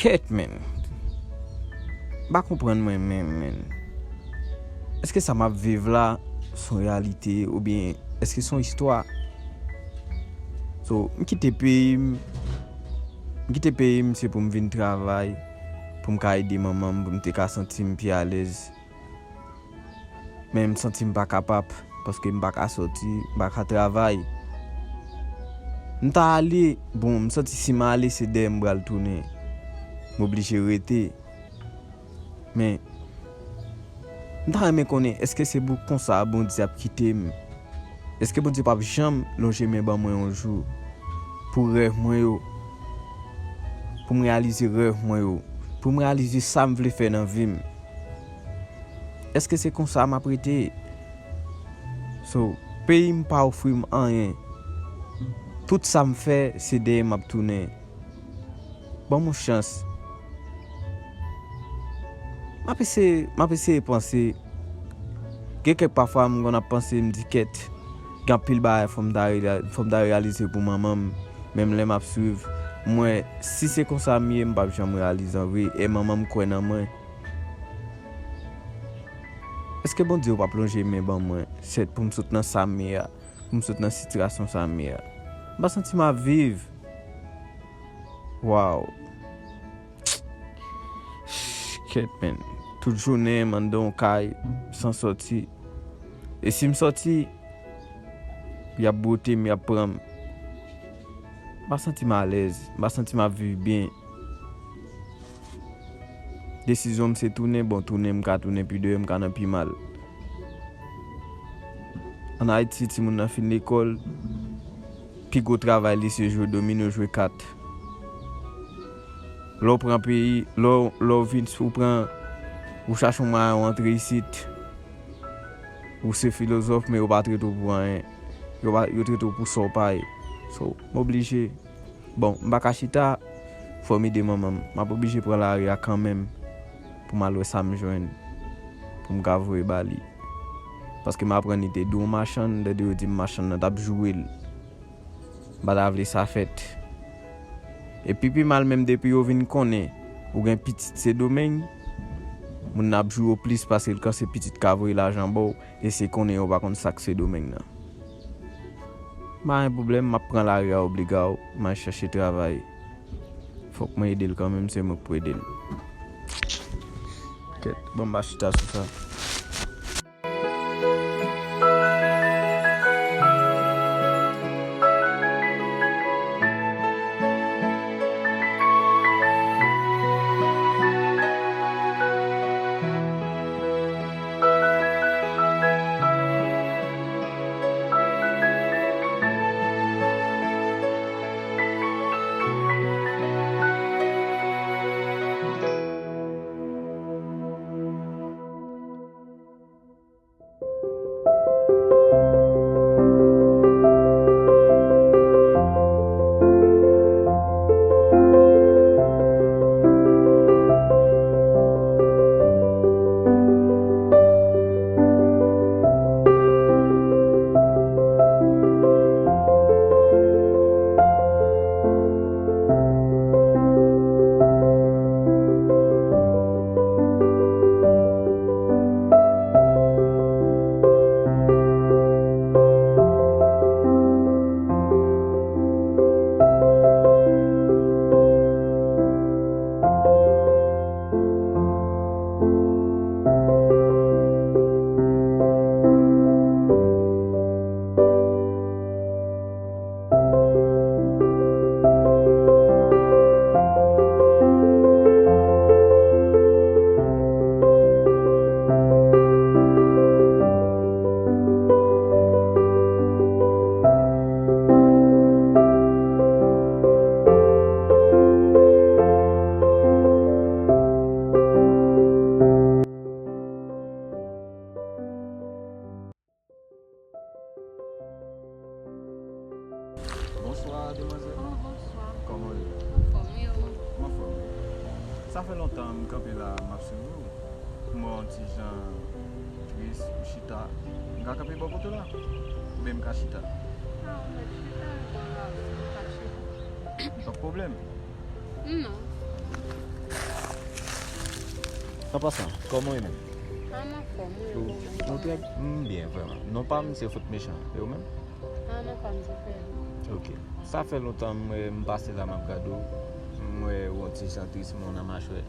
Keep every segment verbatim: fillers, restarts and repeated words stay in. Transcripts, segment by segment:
Kèt, men. M pa konprann mwen menm, men. Èske sa m ap viv la, se yon reyalite, oubyen èske se yon istwa? So, m kite peyi m, m kite peyi m, se pou m vin travay, pou m ka ede manman m, pou m te ka santi m pi alèz. Men m santi m pa kapab, paske m pa ka sòti, m pa ka travay. M ta ale, bon, m santi si m ale, se dèyè m pral tounen. M oblije rete. Men, m ta renmen konnen, èske se pou konsa Bondye ap kite m? Èske Bondye p ap janm lonje men ban mwen yon jou pou rèv mwen yo, pou m reyalize rèv mwen yo, pou m reyalize sa m vle fè nan vi m? Èske se konsa m ap rete? So, peyi m pa ofri m anyen. Tout sa m fè, se dèyè m ap tounen. Ban m yon chans. M ap eseye, m ap eseye panse. Gen kèk pafwa m konn ap panse, m di, "Kèt, gen anpil bagay fò m ta reya-, fò m ta reyalize pou manman m." Menm lè m ap swiv, m wè si se konsa m ye, m p ap janm reyalize an vre, e manman m kwè nan mwen. Èske Bondye w p ap lonje men ban mwen, sèt pou m sot nan sa m ye a, pou m sot nan sitiyasyon sa m ye a? M pa santi m ap viv. Waw. Kèt, men. Tout jounen, m anndan yon kay, san sòti. E si m sòti, y ap bwote m, y ap pran m. M pa santi m alèz, m pa santi m ap viv byen. Desizyon m se tounen, bon, tounen, m ka tounen pi dèyè, m ka nan pi mal. Ann Ayiti, timoun nan fin lekòl, pi gwo travay li se jwe domino, jwe kat. Lè w pran peyi, lè w, lè w vin, ou pran, ou chache yon mwayen, ou antre isit, ou se filozòf, men yo pa trete w pou anyen. Yo pa, yo trete w pou sa w pa ye. So, m oblije. Bon, m pa ka chita, fò m ede manman m. M ap oblije pran lari a kanmenm pou m al wè sa m jwenn, pou m ka voye ba li. Paske m aprann li te dwe yon machann, lè yo di m machann nan t ap joure l. M pa ta vle sa fèt. Epi pi mal menm, depi yo vin konnen ou gen pitit Sendomeng, moun nan ap joure w plis paske l kanse pitit ka voye lajan ba w, e se konnen yo pa konn sa k Sendomeng nan. M pa gen pwoblèm, m ap pran lari a obliga w, m al chèche travay. Fòk mwen ede l kanmenm, se mwen k pou ede l. Kèt, bon, m pa chita sou sa. Bonswa, demwazèl. Oh, bonswa. Kòman w ye? Anfòm, e ou? M anfòm. Sa fè lontan m kanpe la, m ap swiv ou. M wè w yon ti jan tris, ou chita. M ka kanpe bò kote w la? Oubyen m ka chita? A, ou mèt chita, e bò la, m ka chita. Pa pwoblèm. Non. An pasan, kòman w ye menm? An anfòm, wi, Ou ou menm, ou trè kòman? M byen, vrèman. Non pa m se Fout Mechan, e ou menm? An anfòm, se fè. Ok. Sa fè lontan m wè, m pase la, m ap gade w. M wè ou yon ti jan tris, men w nan machwè.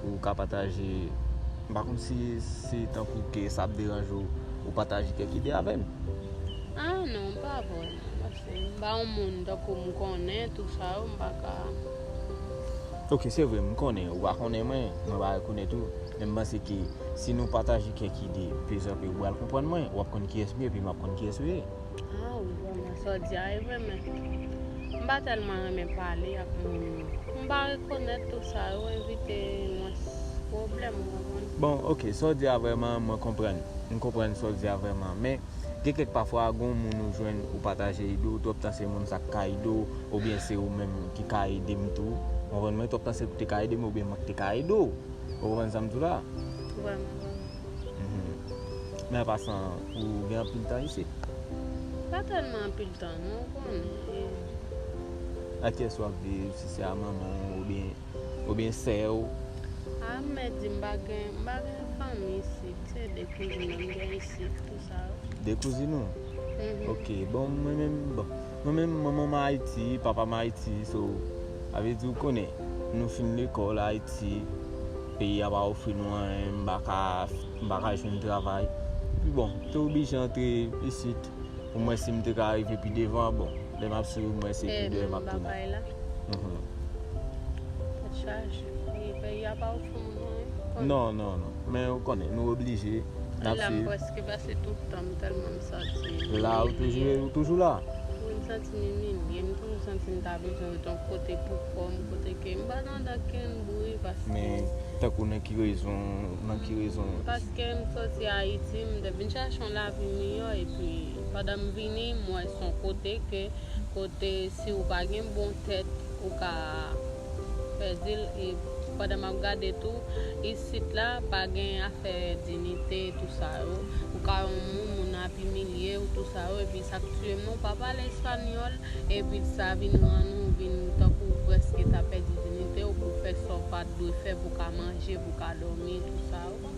Ou ka pataje, m pa konn si se tankou ke sa ap deranje w, ou pataje kèk ide avè m. Ah non, pa vrèman, paske m pa yon moun tankou m konnen, tou sa yo, m pa ka. Ok, se vre, m konnen, ou pa konnen mwen, mwen pa rekonèt ou, men m panse ke si nou pataje kèk ide, pezanpe ou pral konprann mwen, w ap konn kiyès m ye, epi m ap konn kiyès ou ye. Ah, wi, vrèman, sa w di a, e vre, men m pa tèlman renmen pale ak moun. M pa rekonèt tou sa yo, evite mwens pwoblèm, ou konprann? Bon, ok, sa w di a vrèman, mwen konprann. M konprann sa w di a vrèman, men gen kèk pafwa, gen yon moun ou jwenn, ou pataje ide w, twòp tan se moun sa k ka ede w, oubyen se ou menm ki ka ede m tou. Ou konprann mwen, twòp tan se ou te ka ede m, oubyen mwen ki te ka ede w. Ou konprann sa m di w la? Vrèman, vrèman. Mhm. Men an pasan, ou gen anpil tan isit? Pa tèlman anpil tan, non, ou konnen. Ak kiyès w ap viv, si se a manman w oubyen, oubyen sè w? Ah, m mèt di m pa gen, m pa gen fanmi isit. Se de kouzin mwen m gen isit, tou sa yo. De kouzin ou? Mhm. Ok, bon, mwen menm, bon, mwen menm, manman m Ayiti, papa m Ayiti, so, sa vle di ou konnen, nou fin lekòl Ayiti, peyi a pa ofri nou anyen, m pa ka, m pa ka jwenn travay. Epi bon, m te oblije antre isit, pou m wè si m te ka rive pi devan, bon, lè m ap swiv, m wè se pi devan m ap tounen. Mhm. Tèt chaje. Peyi a pa ofri moun anyen. Non, non, non. Men ou konnen, nou oblije. N ap La, m swiv. Prèske pase tout tan m, tèlman m santi. La, ou toujou, ou toujou la. Wi, m santi m imilye. M toujou santi m ta bezwen ret yon kote pou kò m, kote ke m pa nan dan kenn bri, paske Men, tankou nan ki rezon, nan ki rezon? Paske m soti Ayiti, m te vin chache yon lavi miyò, epi pandan m vini, m wè se yon kote ke, kote si ou pa gen bon tèt, ou ka pèdi l. E pandan m ap gade tou, isit la, pa gen afè dinite, tou sa yo. Ou ka yon moun, moun ap imilye w, tou sa yo, epi sa k tiye m nan, ou pa pale espanyòl, epi sa vin rann ou vin tankou prèske ta pèdi dinite w pou w fè sa w pa t dwe fè, pou w ka manje, pou w ka dòmi, tou sa yo.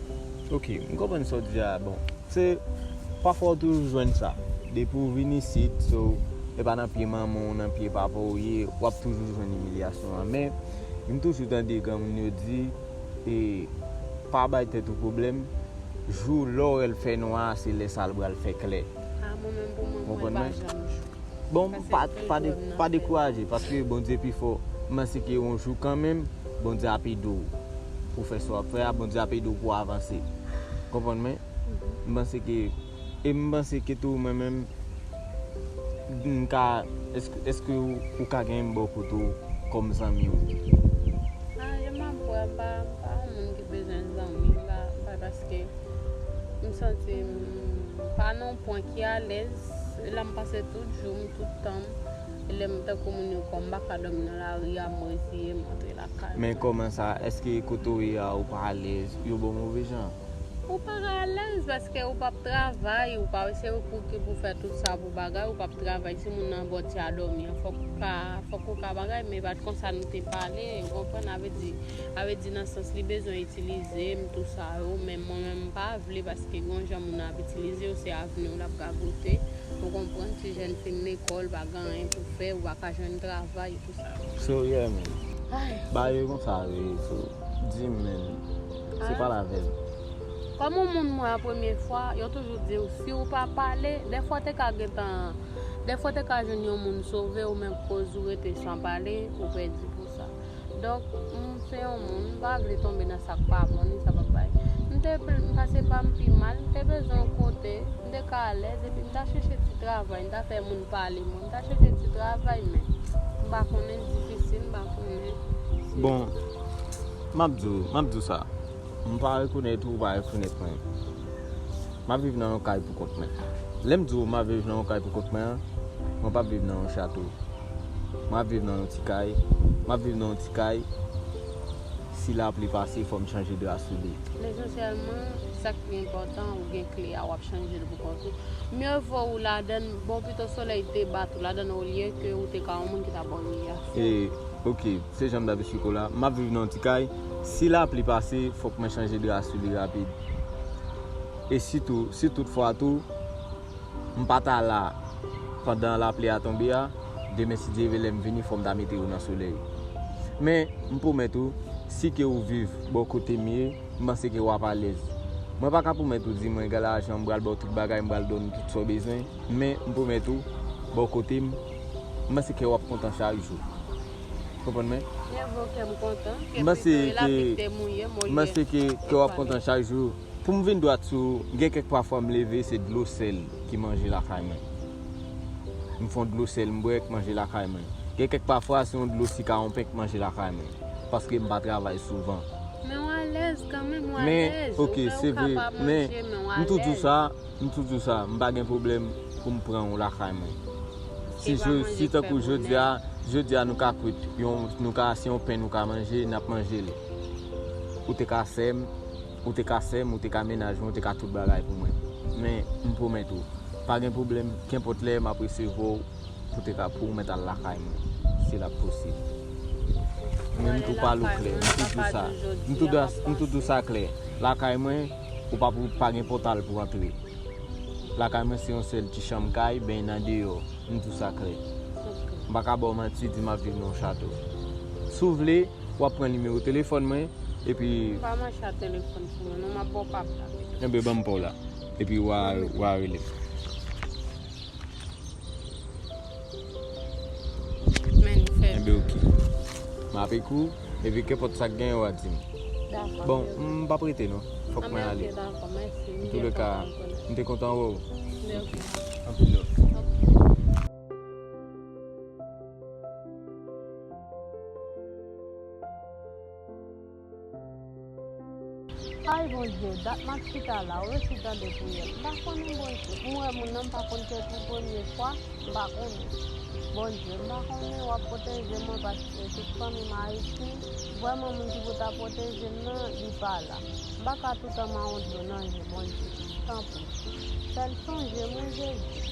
Ok, m konprann sa w di a. Bon, se pafwa w toujou jwenn sa. Depi w vin isit, so, e pa nan pye manman w, nan pye papa w ye, w ap toujou jwenn imilyasyon an. Men, m toujou tande granmoun yo di, e, pa bay tèt ou pwoblèm, jou lè w wè l fè nwa, se lè sa l pral fè klè. Ah, mwen menm pou mwen, Konprann mwen pa mwen? janm jou. Bon, Paske pa, se pa, de, pwoblèm nan pa fè. Dekouraje, paske Bondye pi fò. M panse ke yon jou kanmenm, Bondye ap ede w pou fè sa w ap fè a, Bondye ap ede w pou w avanse. Konprann mwen? M panse ke, e m panse ke tou mwen menm, m ka, èske, èske ou, ou ka gen m bò kote w kòm zanmi w? Ah, e m ap wè, m pa, m pa yon moun ki bezwen zanmi, m pa, m pa, paske m santi m pa nan yon pwen ki alèz. La m pase tout jou m, tout tan m. E lè m tankou moun yo kò, m pa ka dòmi nan lari a, m reziye, m antre lakay mwen. Men kòman sa, èske kote w ye a, ou pa alèz, yo ba w move jan? Ou pa ka alèz paske ou p ap travay, ou pa, se ou ki pou fè tout sa pou bagay, ou p ap travay. Si moun nan ba w ti a dòmi an, fòk ou ka, fòk ou ka bagay, men e pa t konsa nou te pale, ou konprann? Sa vle di, sa vle di nan sans li bezwen itilize m, tou sa yo, men mwen menm m pa vle paske gen yon jan moun nan ap itilize w, se avni w l ap gagote, ou konprann? Ti jèn fin lekòl, pa gen anyen pou fè, ou pa ka jwenn travay, tou sa yo. So, yeah, man. Ay. Bagay yo konsa, wi, so, di m, man. Se Ah. Pale avè m. Kòm yon moun mwen a premye fwa, yo toujou di w, si w pa pale, dèfwa w te ka gentan, dèfwa w te ka jwenn yon moun sove w, men koz ou rete san pale, ou pèdi pou sa. Donk, m se yon moun, m pa vle tonbe nan sa k pa bon, ni sa k pa bay. M te pl-, m pase pa m pi mal, m te bezwen yon kote, m te ka alèz, epi m ta chèche ti travay, m ta fè moun pale mwen, m ta chèche ti travay, men m pa konnen, difisil, m pa konnen si Bon, m ap di w, m ap di w sa. M pa rekonèt ou, ou pa rekonèt mwen. M ap viv nan yon kay pou kont mwen. Lè m di w m ap viv nan yon kay pou kont mwen an, mwen p ap viv nan yon chato. M ap viv nan yon ti kay. M ap viv nan yon ti kay. Si lapli pase, fò m chanje dra sou li. Lesansyèlman, sa k pi enpòtan, ou gen kle a, w ap chanje l pou kont ou. Mye vo ou ladann, bon, pito solèy te bat ou ladann olye ke ou te ka yon moun ki ta ba w imilyasyon. E, ok, se jan m t ap esplike w la. M ap viv nan yon ti kay, Si lapli pase, fòk mwen chanje dra sou li rapid. E sitou, si toutfwa tou, m pa ta la pandan lapli a tonbe a, demen si Dye vle lè m vini, fò m ta mete ou nan solèy. Men, m pwomèt ou, si ke ou viv bò kote m ye, m panse ke w ap alèz. Mwen pa ka pwomèt ou di mwen gen lajan, m pral ba w tout bagay, m pral ba w tout sa w bezwen, men m pwomèt ou, bò kote m, m panse ke w ap kontan chak jou. Konprann mwen? Mwen vle ke m kontan, ke M panse pito e lapli ke, te mouye, m panse ke, ke w ap kontan chak jou. Pou m vin dwat sou, gen kèk pafwa m leve, se dlo sèl ki manje lakay mwen. M fè yon dlo sèl m bwè k manje lakay mwen. Gen kèk pafwa, se yon dlo sikawonpen k manje lakay mwen. Paske m pa travay souvan. Men w alèz kanmenm, w alèz. Men, ok, se vre, men m toujou sa, m toujou sa, m pa gen pwoblèm pou m pran ou lakay mwen. Si, si tankou jodi a, jodi a nou ka kwit, yon, nou ka, se yon pen nou ka manje, n ap manje l. Ou te ka sè m, ou te ka sè m, ou te ka mennaj mwen, ou te ka tout bagay pou mwen. Men, m pwomèt ou, pa gen pwoblèm, kenpòt lè m ap resevwa w pou te ka, pou w mèt al lakay mwen, si l ap posib. Men m tou pale w klè, m tou di w sa. M tou di, m tou di w sa klè. Lakay mwen, ou pa pou, pa gen pòtal pou antre. Lakay mwen se yon sèl ti chanm kay, beny nan deyò. M di w sa klè. M pa ka ba w manti, di m ap viv nan yon chato. Si w vle, w ap pran nimewo telefòn mwen, epi M pa mache ak telefòn sou mwen, non, m ap ba w pa plat. Enben, ban m pa w la. Epi w a, w a rele m. Men li fè. Enben, ok. M ap ekri w, epi kenpòt sa k genyen, w a di m. Dakò. Bon, m p ap rete, non. Fòk mwen ale. Antouleka, m te kontan wè w. Ok. Anpil love. Ay, Bondye, dat m ap chita la, ou resi tande priyè m. M pa konnen, Bondye. M wè moun nan, m pa konn kè pou premye fwa, m pa konnen. Bondye, m pa konnen w ap pwoteje mwen paske tout fanmi m Ayiti. Vrèman, moun ki pou ta pwoteje m nan, li pa la. M pa ka toutan mawon dlo nan je, Bondye. Tanpri. Fè l sonje mwen, Jezi.